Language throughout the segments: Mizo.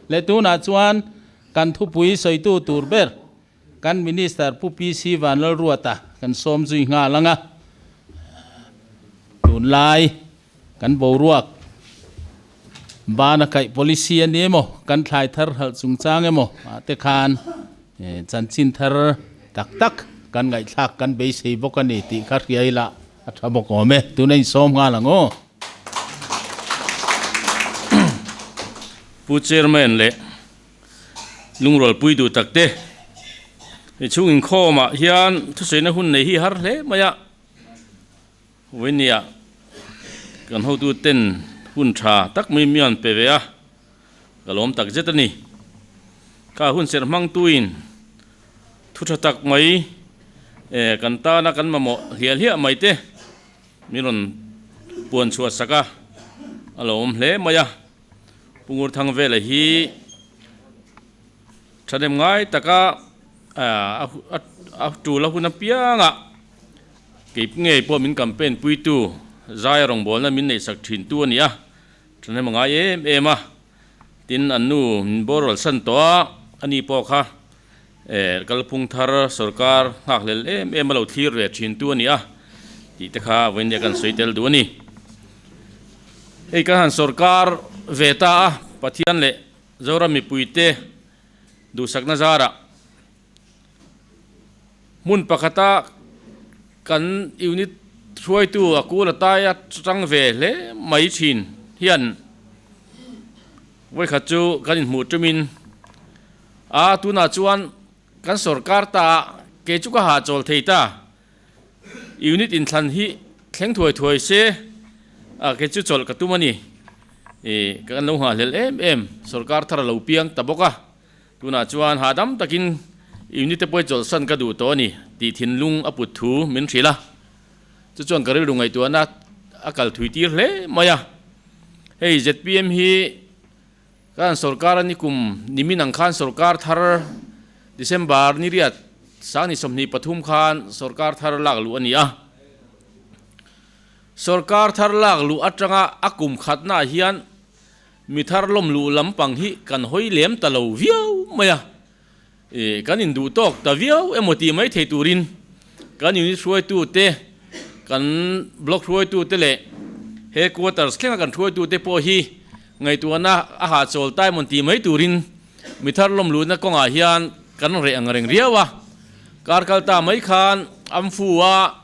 Le tunah chuan kan thupui sawitu tur ber kan Minister Pu PC Vanlalruata kan sawm zui nghal ang a. Tunlai kan boruak bana kaih policy a ni emaw, kan thlai thar hralh chungchang emaw ah te khan chanchin thar tak tak kan ngaihthlak kan beisei bawk a ni tih kha hria ila a tha bawk awm e. Tuna insawm nghal ang aw. Pu Chairman leh Lungrualpui duh tak te, i chhung inkhawmah hian thusawiina hun nei hi har hle mai a. Vawinia kan hotu ten hun tha tak mai mi an pe ve a, ka lawm tak zet a ni. Kha hun serh hmangtuin thu tha tak mai kan tana kan mamawh hliah hliah mai te min rawn puan chhuah sak a, a lo awm hle mai a. Pu Ngurthang vela hi thahnem ngai taka a tul a hun apiangah Kei ngei pawh min campaign puitu zai rawngbawlna min neihsak thintu a ni a, thahnem a ngai em em a, tin an nu min boral san tawh a, ani pawh kha kalphung thar sorkar nghakhlel em em a lo thlir ve thintu a ni a tih te kha vawiin kan sawi tel duh a ni. Hei kan han sorkar ve ta a, Pathian leh Zoram mipuite duhsakna zarah Hmun pakhata kan unit hruaitu a kul a tai a tang ve hle mai thin hian vawikhat chu kan inhmuh tumin a tunah chuan kan sorkar ta a kei chu ka hahchawl thei ta unit inthlan hi thleng thuai thuai se a kei chu chawlh ka tum a ni ih kan lo nghahhlelh em em sorkar thar a lo piang ta bawk a. Tunah chuan hahdam takin unit te pawh chawlhsan ka duh tawh a ni tih thinlung a put thu min hrilh a. Chu chuan ka rilru ngaihtuahna a kal thui tir hle mai a. Hei zpm hi kan sorkar a ni kum nimin ang khan sorkar thar December ni riat sang ni 23 khan sorkar thar lak luh a ni a. Sorkar thar lak luh atanga a kum khatnaah hian Mi thar lawm luh lampang hi kan hawi lem ta lo viau mai a, ih kan induh tawk ta viau emaw tih mai thei turin kan unit hruaitu te, kan block hruaitu te leh headquarters thlenga kan hruaitu te pawh hi ngaihtuahna a hahchawl ta emaw tih mai turin mi thar lawm luhna kawngah hian kan reh ang reng riau a. Kar kal ta mai khan Amfu a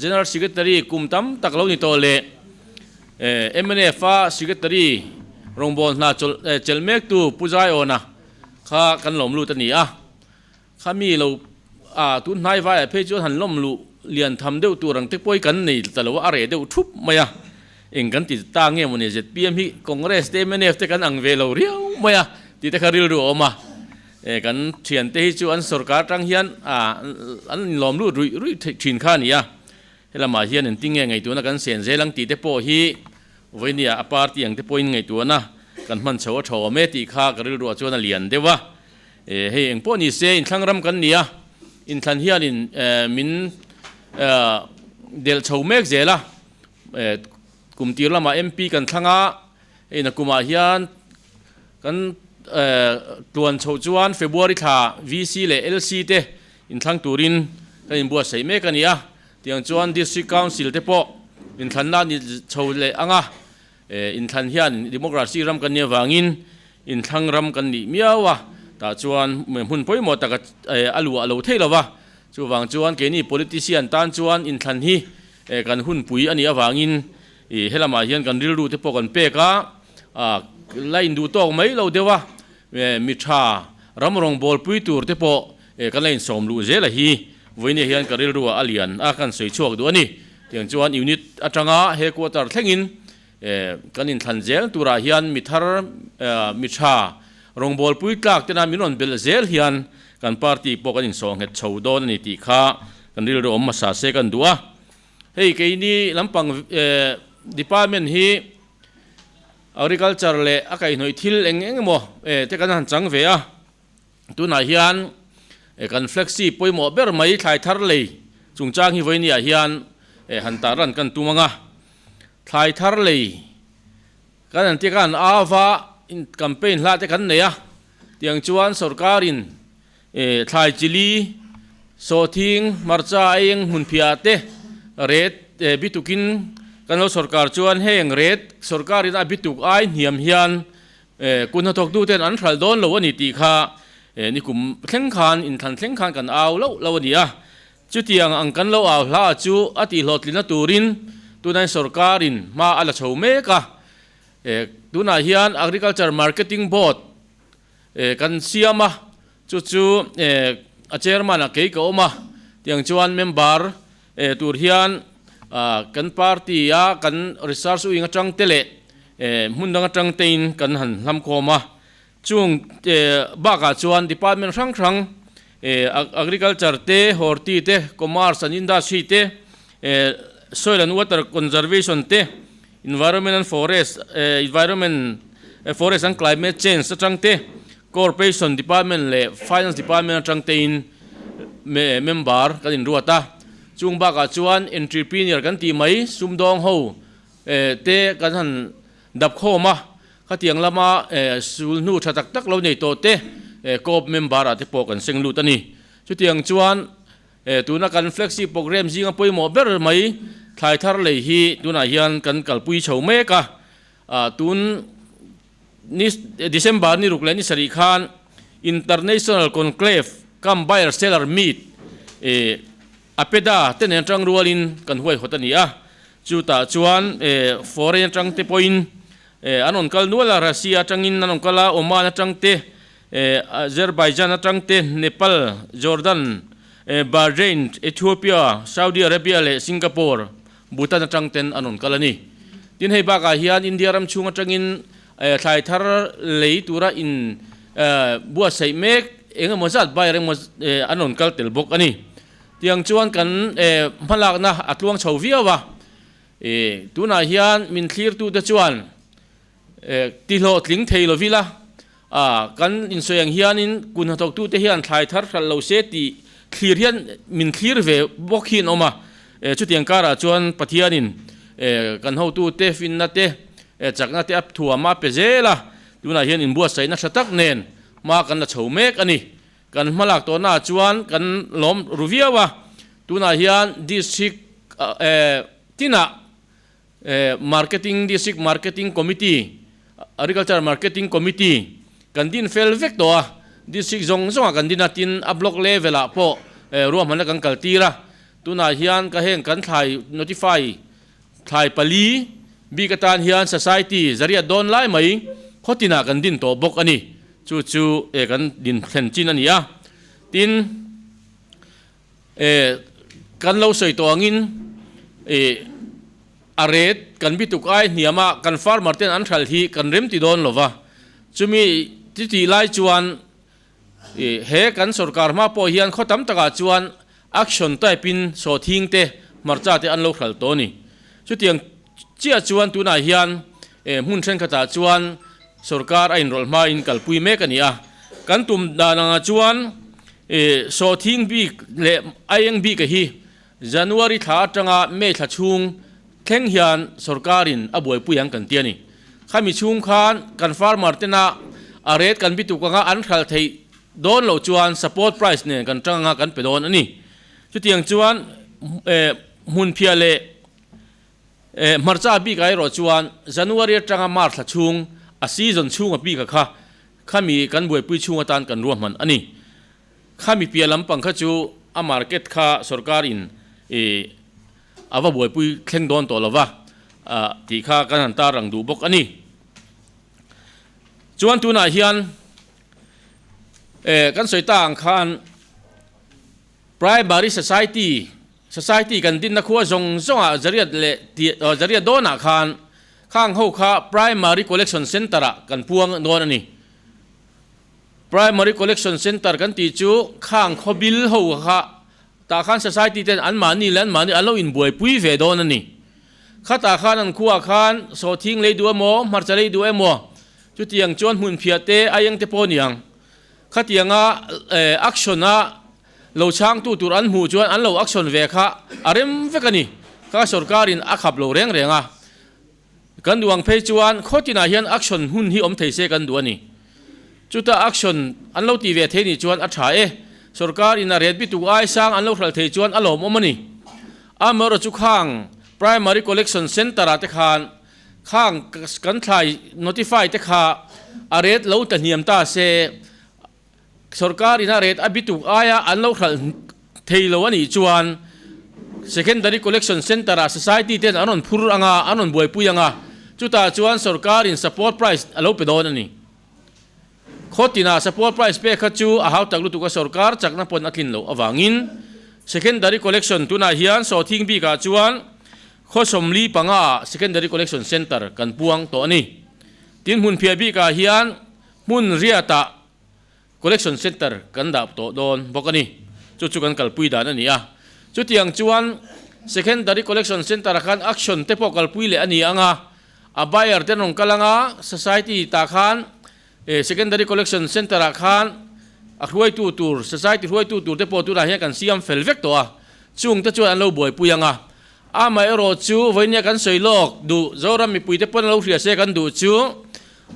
General Secretary kum tam tak lo ni tawh leh Mnf a Secretary rawngbâwl hna chelh mêktu Pu Zaiawna kha kan lawm lut a ni a. Khami lo a tun hnai vaiah phei chuan han lawm luh lian tham deuh tur ang te pawh hi kan nei ta lo a, a reh deuh thup mai a. Eng kan ti ta nge mawni zpm hi Congress te mnf te kan ang ve lo riau mai a tih te kha rilru a awm a. Kan thiante hi chu an sorkar atang hian an inlawm lut ruih ruih thin kha a ni a. Helamah hian engtin nge ngaihtuahna kan sen zel ang tih te pawh hi vawinia a party ang te pawhin ngaihtuahna kan hman chho a tha awm e tih kha ka rilruah chuan a lian deuh a. Hei eng pawh ni se inthlang ram kan ni a, inthlan hianin min delh chho mek zel a. Kum tir lamah MP kan thlang a, hei nakumah hian kan tluan chhoh chuan February thla VC leh LC te inthlang turin kan inbuatsaih mek a ni a. Tiang chuan District Council te pawh inthlanna a ni chho leh ang a, inthlan hian Democracy ram kan nih avangin inthlang ram kan nih miau a, tah chuan hmun pawimawh tak a luah lo thei lo va. Chuvang chuan keini politician tan chuan inthlan hi kan hunpui a nih avangin helamah hian kan rilru te pawh kan pek a, la induh tawk mai lo deuh a, mi tha ram rawngbawlpui tur te pawh Kan la insawm luh zel a hi vawinia hian ka rilru ah a lian a kan sawi chhuak duh a ni. Tiang chuan unit atanga headquarter thlengin kan inthlan zel turah hian mi thar mi tha rawngbawlpui tlak tena min rawn belh zel hian kan party pawh kan insawh nghet chho dawn a ni tih kha kan rilru awm hmasa se kan duh a. Hei keini lampang department hi agriculture leh a kaihhnawih thil eng eng emaw te kan han chang ve a. Tunah hian kan flexi pawimawh ber mai thlai thar lei chungchang hi vawinia hian han tar ran kan tum ang a. Thlai thar lei kan han tia khan ava campaign hla te kan nei a. Tiang chuan sorkarin thlai chili, sawhthing, hmarcha, aieng hmunphiah te ret bitukin kan lo sorkar chuan heng ret sorkarin a bituk ai hniam hian Kun hnathawktuten an hralh dawn lo a ni tih kha nikum thleng khan, inthlan thleng khan kan au loh lo a ni a. Chutiang ang kan lo au hla chu a tihhlawhtlinna turin tunai sorkarin hma a la chho mek a. Tunah hian Agriculture Marketing Board kan siam a, chu chu a chairman ah kei ka awm a, tiang chuan member tur hian kan party a kan research wing atang te leh hmun dang atang tein kan han hlam khawm a, chung bakah chuan department hrang hrang agriculture te, horti te, commerce and industry te, soil and water conservation te, environment and forest environment forest and climate change atang te, corporation department leh finance department atang tein member kan inruat a, chung bakah chuan entrepreneur kan tih mai sumdawng ho te kan han dap khawm a, khatiang lama sul hnu tha tak tak lo nei tawh te co-op member ah te pawh kan seng lut a ni. Chutiang chuan tuna kan flexi programme zinga pawimawh ber mai thlai thar lei hi tunah hian kan kalpui chho mek a, tun Ni December ni ruk leh ni sarih khan International Conclave cum Buyer Seller Meet APEDA te nen atang rualin kan huaihawt a ni a. Chutah chuan foreign atang te pawhin an rawn kal nual a, Russia atangin an rawn kal a, Oman atang te, Azerbaijan atang te, Nepal, Jordan, Bahrain, Ethiopia, Saudi Arabia leh Singapore, Bhutan atang ten an rawn kal a ni. Tin hei bakah hian India ram chhung atangin thlai thar lei tura in buatsaih mek eng emaw zat bai reng emaw an rawn kal tel bawk a ni. Tiang chuan kan hmalakna a tluang chho viau a, tunah hian min thlirtute chuan tihlawhtling thei lovila kan insawi ang hianin kun hnathawktute hian thlai thar hralh lo se tih thlir hian min thlir ve bawk hi an awm a. Chutiang karah chuan Pathianin kan hotute finna te, chakna te a thuam a pe zel a, tunah hian inbuatsaihna tha tak nen hma kan la chho mek a ni. Kan hmalak tawhnaah chuan kan lawm ru viau a, tunah hian district tinah Marketing District Marketing Committee, Agriculture Marketing Committee kan din fel vek tawh a, District zawng zawngah kan din a, tin a Block level ah pawh ruahmanna kan kal tir a, tunah hian ka heng kan thlai notify thlai pali bik atan hian Society zariat dawn lai mai khawtinah kan din tawh bawk a ni, chu chu kan din thlen chin a ni a, tin. Kan lo sawi tawh angin a ret kan bituk ai hniam a, kan farmer ten an hral hi kan rem ti dawn lo va, chumi ti tih lai chuan he kan sorkar hma pawh hian khaw tam takah chuan action type in sawhthing te hmarcha te an lo hral tawh a ni. Chutiang chiah chuan tunah hian hmun thenkhatah chuan sorkar a inrawlh hmain kalpui mek a ni a. Kan tum dan angah chuan sawhthing bik leh aieng bik a hi January thla atanga May thla chhung thleng hian sorkarin a buaipui ang kan ti a ni. Khami chhung khan kan farmer tena a rate kan bituk anga an hralh theih dawn loh chuan support price nen kan tang anga kan pe dawn a ni. Chutiang chuan hmunphiah leh Hmarcha bikah erawh chuan January atanga March thla chhung a season chhunga bika kha khami kan buaipui chhung atan kan ruahman a ni. Khami piah lampang kha chu a market kha sorkar in a va buaipui thleng dawn tawh lova tih kha kan han tarlang duh bawk a ni. Chuan tunah hian kan sawi ta ang khan Primary Society, Society kan dinna khua zawng zawngah zariat leh tih zariat dawnah khan khang ho kha Primary Collection Centre ah kan puang dawn a ni. Primary Collection Centre kan tih chu khang khaw bil ho kha tah khan Society ten anmahni leh anmahni an lo inbuaipui ve dawn a ni. Khatah khan an khuaah khan sawhthing lei duh emaw, hmarcha lei duh emaw chutiang chuan hmunphiah te, aieng te pawh a ni ang. Khatianga action a lo chhangtu tur an hmuh chuan an lo action ve kha a rem vek a ni. Kha sorkarin a khap lo reng reng a. Kan duh ang phei chuan khaw tinah hian action hun hi awm thei se kan duh a ni. Chuta action an lo ti ve thei nih chuan a tha e. Sorkar in a ret bituk ai sang an lo hralh thei chuan a lawmawm a ni. Amaherawhchu khang Primary Collection Centre ah te khan khang kan thlai notify te kha a ret lo tla hniam ta se sorkar in a ret a bituk aia an lo hralh thei lo a nih chuan Secondary Collection Centre ah Society ten an rawn phur anga an rawn buaipui anga chutah chuan sorkar in support price a lo pe dawn a ni. Khaw tinah support price pek kha chu a hau tak lutuk a sorkar chakna pawn a tlin loh avangin Secondary Collection tunah hian Sawthing bikah chuan khaw 45 ah Secondary Collection Centre kan puang tawh a ni. Tin hmunphiah bikah hian hmun riatah Collection Centre kan dah tawh dawn bawk a ni. Chu chu kan kalpui dan a ni a. Chutiang chuan Secondary Collection Centre ah khan action te pawh kalpui leh a ni ang a. A buyer te an rawn kal anga society tah khan secondary collection centre ah khan a hruaitu tur society hruaitu tur te pawh tunah hian kan siam fel vek tawh a, chung te chuan an lo buaipui anga. Amaherawh chu vawinia kan sawi lawk duh Zoram mipui te pawn an lo hria se kan duh chu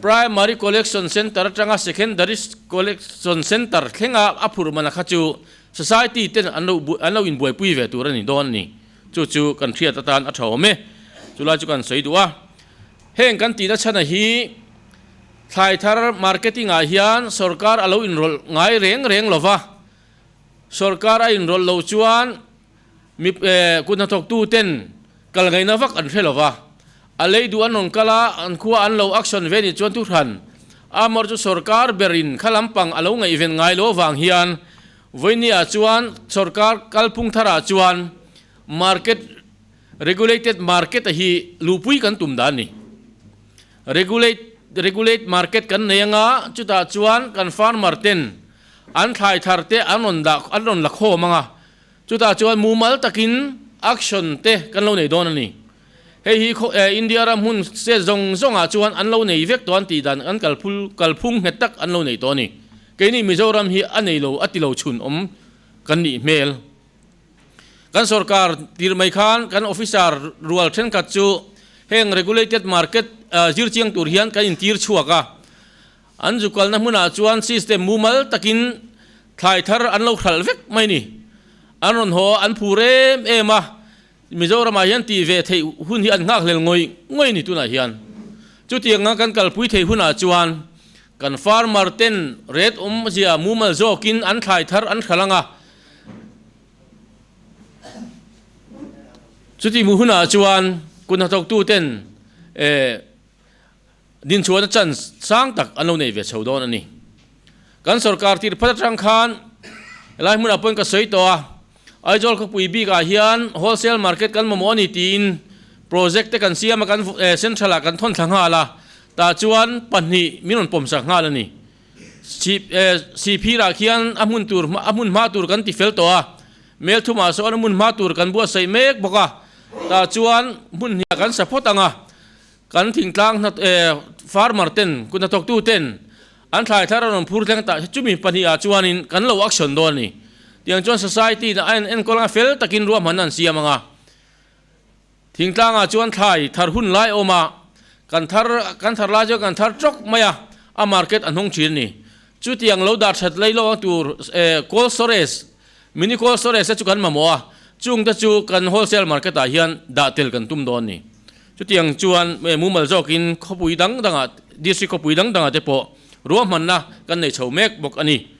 primary collection centre atanga secondary collection centre thlenga a phurh man a kha chu society ten an lo an lo inbuaipui ve tur a ni dawn a ni. Chu chu kan hriat atan a tha awm e. Chulai chu kan sawi duh a. Heng kan tihna chhana hi thlai thar marketing ah hian sorkar a lo inrawlh ngai reng reng lo va. Sorkar a inrawlh loh chuan mi kut hnathawktu ten kal ngaihna vak an hre lo va. A lei duh an rawn kal a, an khua an lo action ve nih chuan thuhran Amor chu sorkar berin kha lampang a lo ngaihven ngai lo avang hian Vawinia chuan sorkar kalphung tharah chuan market regulated market a hi luhpui kan tum dan a ni. Regulate regulate market kan nei anga chutah chuan kan farmer ten an thlai thar te an rawn dah an rawn la khawm anga chutah chuan mumal takin action te kan lo nei dawn a ni. Hei hi khaw India ram hmun state zawng zawngah chuan an lo nei vek tawh an tih dan an kalphul kalphung nghet tak an lo nei tawh a ni. Keini Mizoram hi a nei lo a ti lo chhun awm kan nih hmel. Kan sorkar tir mai khan kan officer rual thenkhat chu heng regulated market zir chiang tur hian kan intir chhuak a. An zu kalna hmunah chuan system mumal takin thlai thar an lo hralh vek mai ni. An rawn haw an phur em em a. Mizoramah hian tih ve theih hun hi an nghakhlel ngawih ngawih a ni tunah hian. Chutianga kan kalpui theih hunah chuan kan farmer ten ret awmzia mumal zawkin an thlai thar an hral ang a. Chuti hmuh hunah chuan kut hnathawktu ten dinchhuahna chance sang tak an lo nei ve chho dawn a ni. Kan sorkar tir phat atang khan helai hmunah pawhin ka sawi tawh a, Aizawl khawpui bikah hian wholesale market kan mamawh a ni tiin project te kan siam a, kan central ah kan thawn thla nghal a, tah chuan pahnih min rawn pawmsak nghal a ni. Sihphirah khian a hmun tur a hmun hma tur kan ti fel tawh a, Melthumah sawn a hmun hma tur kan buatsaih mek bawk a, tah chuan hmun hniah kan sa phawt ang a, Kan thingtlang hna farmer ten kut hnathawktu ten an thlai thar an rawn phur thleng ta chumi pahnihah chuanin kan lo action dawn a ni. Tiang chuan society in a enkawl anga fel takin ruahmanna an siam anga thingtlangah chuan thlai thar hun lai a awm a, kan thar kan thar lai chuan kan thar tawk mai a, a market a hnung thin a ni. Chutiang lo dah that lei lawk ang tur cold storage, mini cold storage te chu kan mamawh a, chungte chu kan wholesale market ah hian dah tel kan tum dawn a ni. Chutiang chuan mumal zawkin khawpui dang dangah, district khawpui dang dangah te pawh ruahmanna kan nei chho mek bawk a ni.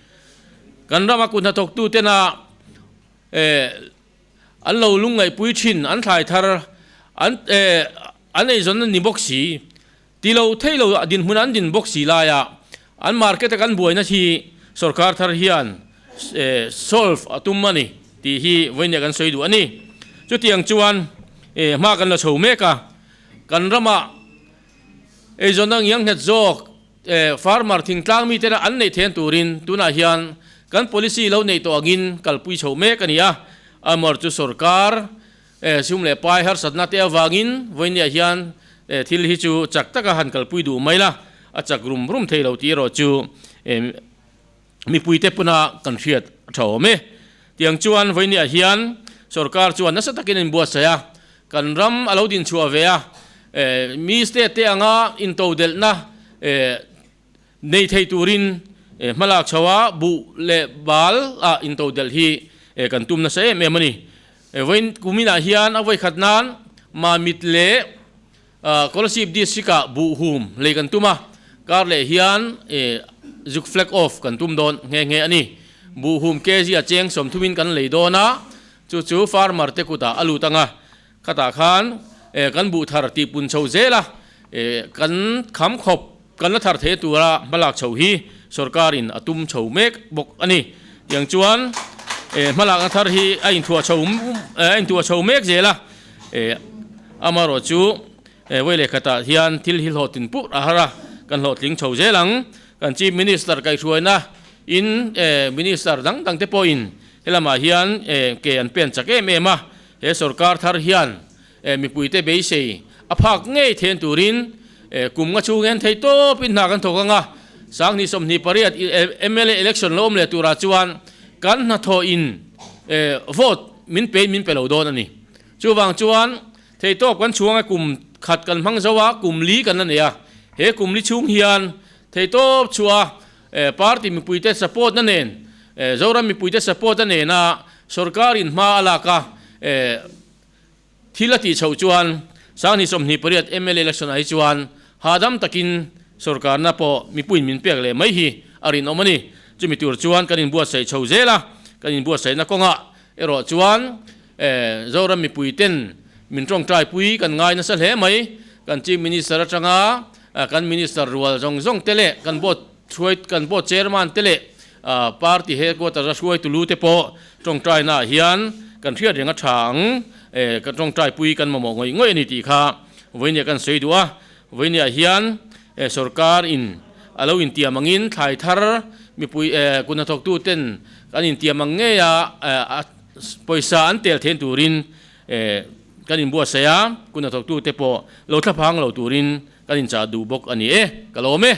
Kan rama kut hnathawktu tena an lo lungngaihpui thin, an thlai thar, an an eizawn ni bawk si, ti lo thei lo dinhmun an din bawk si laia an market a kan buaina hi sorkar thar hian solve a tum a ni tih hi vawinia kan sawi duh a ni. Chutiang chuan hma kan la chho mek a, kan rama eizawnna ngiang nghet zawk farmer thingtlang mitena an neih then turin tunah hian kan policy lo neih tawh angin kalpui chho mek a ni a, amawr chu sorkar sum leh pai harsatna te avangin vawinia hian thil hi chu chak taka han kalpui duh mai la, a chak rum rum thei lo tih erawh chu Mipuite puna kan hriat a tha awm e. Tiang chuan vawinia hian sorkar chuan nasa takin a inbuatsaih a, kan ram a lo dinchhuah ve a, mi state te anga intodelhna Nei thei turin hmalak chho a buh leh bal ah intodelh hi kan tum nasa em em a ni. Vawiin kuminah hian a vawikhat nan Mamit leh Kolasib District ah buh hum lei kan tum a, kar leh hian zuk flag off kan tum dawn nghe nghe a ni. Buh hum kg a cheng sawmthumin kan lei dawn a, chu chu farmer te kutah a lut ang a, Khatah khan kan buh thar tih pun chho zel a, kan kham khawp kan la thar thei tura hmalak chho hi sorkarin a tum chho mek bawk a ni. Tiang chuan hmalakna thar hi a inthuah chho a inthuah chho mek zel a, amaherawh chu vawi leh khatah hian thil hi hlawhtlin pur a har a, kan hlawhtling chho zel ang. Kan Chief Minister kaihhruaina in Minister dang dang te pawhin helamah hian ke an pen chak em em a, He sorkar thar hian mipuite beisei a phak ngei then turin kum nga chhung hian thei tawpin hna kan thawk ang a, Sanghnih 28 mla election lo awm leh turah chuan kan hnathawh in vote min pein min pe lo dawn a ni. Chuvang chuan thei tawp kan chhuang a kum khat kan hmang zo a, kum li kan la nei a, he kum li chhung hian thei tawp chhuah Party mipuite support na nen, Zoram mipuite support a nena sorkarin hma a lak a, thil a tih chhoh chuan Sanghnih 28 mla election ah hi chuan hahdam takin sorkarna pawh mipuiin min pek leh mai hi a rinawm a ni. Chumi tur chuan kan inbuatsaih chho zel a, kan inbuatsaihna kawngah erawh chuan Zoram mipuiten min tawngtaipui kan ngai nasa hle mai. Kan Chief Minister atanga kan Minister rual zawng zawng te leh kan board hruai kan board chairman te leh party headquarters a hruaitu lu te pawh tawngtaina ah hian kan hriat reng a tha ang. Kan tawngtaipui kan mamawh ngawih ngawih a ni tih kha vawinia kan sawi duh a. Vawinia hian sorkar in a lo intiam angin thlai thar mipui kut hnathawktu ten kan intiam ang ngei a Pawisa an tel thein turin kan inbuatsaih a, kun hnathawktute pawh lo thlaphang lo turin kan inchah duh bawk a ni e. Ka lawm e.